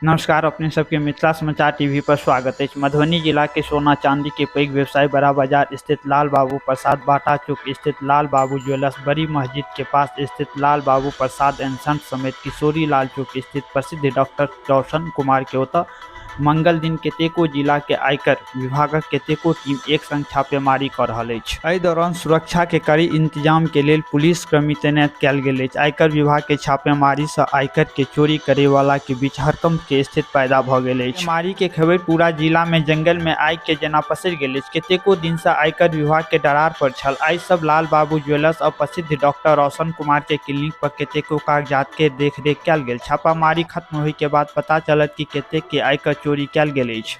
नमस्कार, अपने सबके मिथिला समाचार टीवी पर स्वागत अछि। मधुबनी जिला के सोना चांदी के पैघ व्यवसायी बड़ा बाजार स्थित लाल बाबू प्रसाद, बाटा चौक स्थित लाल बाबू ज्वेलर्स, बड़ी मस्जिद के पास स्थित लाल बाबू प्रसाद एंड सन्स समेत किशोरी लाल चौक स्थित प्रसिद्ध डॉक्टर रोशन कुमार के ओतऽ मंगल दिन कतेको जिला के आयकर विभागक कतेको टीम एक संग छापेमारी कऽ रहल अछि। एहि दौरान सुरक्षा के कड़ी इंतजाम के लेल पुलिस कर्मी तैनात कयल गेल अछि। आयकर विभाग के छापेमारी सं आयकर के चोरी करय वाला के बीच हड़कंप के स्थिति पैदा भऽ गेल अछि। छापेमारी के खबर पूरा जिला मे जंगल मे आगि के जेना पसरि गेल अछि। कतेको दिन सं आयकर विभाग के रडार पर छल। आइ सब लाल बाबू ज्वेलर्स आ प्रसिद्ध डॉक्टर रोशन कुमार के क्लिनिक पर कतेको कागजात के देखरेख कयल गेल। छापामारी खत्म होय के बाद पता चलत कि कतेक के आयकर चोरी कयल गेल अछि।